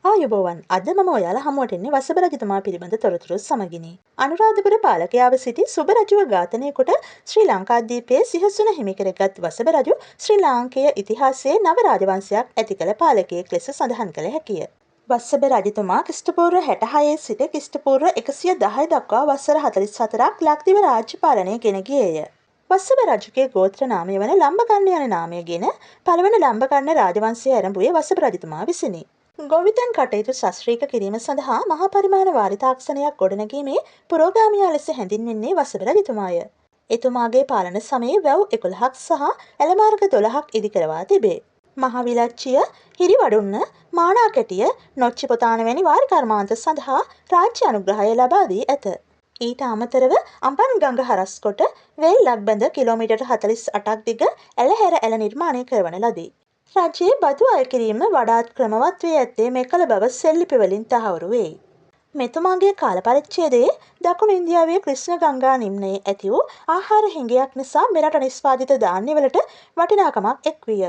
ආයුබෝවන්, අද මම ඔයාලා හමුවට එන්නේ වසභ රජතුමා පිළිබඳ තොරතුරු සමගිනි. අනුරාධපුර පාලකයාව සිටි සුභ රජුව ඝාතනය කොට ශ්‍රී ලංකාද්වීපයේ සිහසුන හිමි කරගත් වසභ රජු ශ්‍රී ලාංකේය ඉතිහාසයේ නව රාජවංශයක් ඇති කළ පාලකයෙක් ලෙස සඳහන් කළ හැකිය. වස්සභ රජතුමා ක්‍රිස්තුපූර්ව 66 සිට ක්‍රිස්තුපූර්ව 110 දක්වා වසර 44ක් ලක්දිව රාජ්‍ය පාලනය ගෙන ගියේය. වස්සභ රජුගේ ගෝත්‍ර නාමය වන ලම්බකර්ණ යන නාමය ගෙන පළවන ලම්බකර්ණ රාජවංශය ඇරඹුවේ වස්සභ රජතුමා විසිනි. ගොවිතැන් කටයුතු ශස්ත්‍රීක කිරීම සඳහා මහා පරිමාණ වාරි තාක්ෂණයක් ගොඩනැගීමේ පුරෝගාමියා ලෙස හැඳින්වෙන්නේ වසභ රජතුමාය. එතුමාගේ පාලන සමයේ වැව් 11ක් සහ ඇලමාර්ග 12ක් ඉදි කරවා තිබේ. මහවිලච්චිය, හිරිවඩුන්න, මානාකැටිය, නොච්චිපොතාන වැනි වාරි කර්මාන්ත සඳහා රාජ්‍ය අනුග්‍රහය ලබා දී ඇත. ඊට අමතරව අඹන් ගඟ හරස් කොට වේල්ලක් බැඳ කිලෝමීටර් 48ක් දිග ඇලහැර ඇල නිර්මාණය කරවන ලදී. රජයේ බදු අය කිරීම වඩාත් ක්‍රමවත් වී ඇත්තේ මෙකල බව සෙල්ලිපි වලින් තහවුරු වෙයි. මෙතුමාගේ කාල පරිච්ඡේදයේ දකුණු ඉන්දියාවේ ක්‍රිෂ්ණ ගංගා නිම්නයේ ඇති වූ ආහාර හිඟයක් නිසා මෙරට නිෂ්පාදිත ධාන්‍යවලට වටිනාකමක් එක් විය.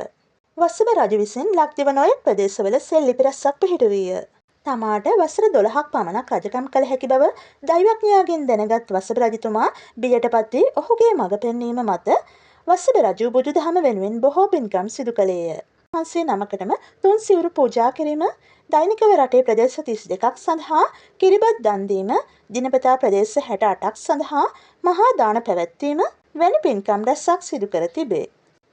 වසභ රජු විසින් ලක්දිව නොයෙක් ප්‍රදේශවල සෙල්ලිපි රැසක් පිහිටුවීය. තමාට වසර 12ක් පමණක් රජකම් කළ හැකි බව දෛවඥයාගෙන් දැනගත් වසභ රජතුමා බියටපත් වී ඔහුගේ මඟ පෙන්වීම මත වසභ රජු බුදුදහම වෙනුවෙන් බොහෝ පින්කම් සිදු කළේය. වහන්සේ නමකටම තුන් සිවුරු පූජා කිරීම, දෛනිකව රටේ ප්‍රදේශ 32ක් සඳහා කිරිබත් දන් දීම, දිනපතා ප්‍රදේශ 68ක් සඳහා මහා දාන පැවැත්වීම වැනි පින්කම් රැසක් සිදු කර තිබේ.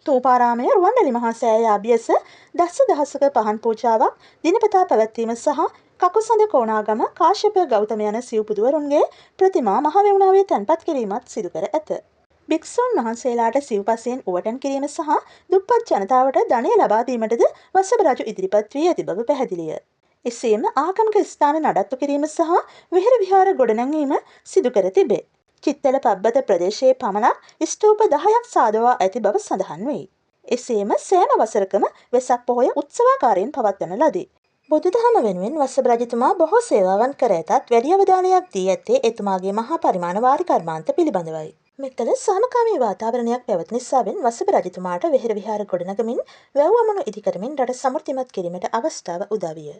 තූපාරාමය රුවන්වැලි මහා සෑය අභියස දස දහසක පහන් පූජාවක් දිනපතා පැවැත්වීම සහ කකුසඳ කෝණාගම කාශ්‍යප ගෞතම යන සිව් පුදුවරුන්ගේ ප්‍රතිමා මහ වෙවුණාවේ තැන්පත් කිරීමත් සිදු කර ඇත. භික්ෂූන් වහන්සේලාට සිව්පසයෙන් උවටන් කිරීම සහ දුප්පත් ජනතාවට ධනය ලබා දීමටද වසභ රජු ඉදිරිපත් වී ඇති බව පැහැදිලිය. එසේම ආගමික ස්ථාන නඩත්තු කිරීම සහ විහෙර විහාර ගොඩනැංවීම සිදු කර තිබේ. චිත්තල පබ්බත ප්‍රදේශයේ පමණක් ස්තූප 10ක් සාදවා ඇති බව සඳහන් වෙයි. එසේම සෑම වසරකම වෙසක් පොහොය උත්සවාකාරයෙන් පවත්වන ලදී. බුදුදහම වෙනුවෙන් වසභ රජතුමා බොහෝ සේවාවන් කර ඇතත් වැඩි අවධානයක් දී ඇත්තේ එතුමාගේ මහා පරිමාණ වාරි කර්මාන්ත පිළිබඳවයි. මෙකල සාමකාමී වාතාවරණයක් පැවති නිසාවෙන් වසභ රජතුමාට වෙහෙර විහාර ගොඩනගමින් වැව් අමුණු ඉදි කරමින් රට සමෘද්ධිමත් කිරීමට අවස්ථාව උදා විය.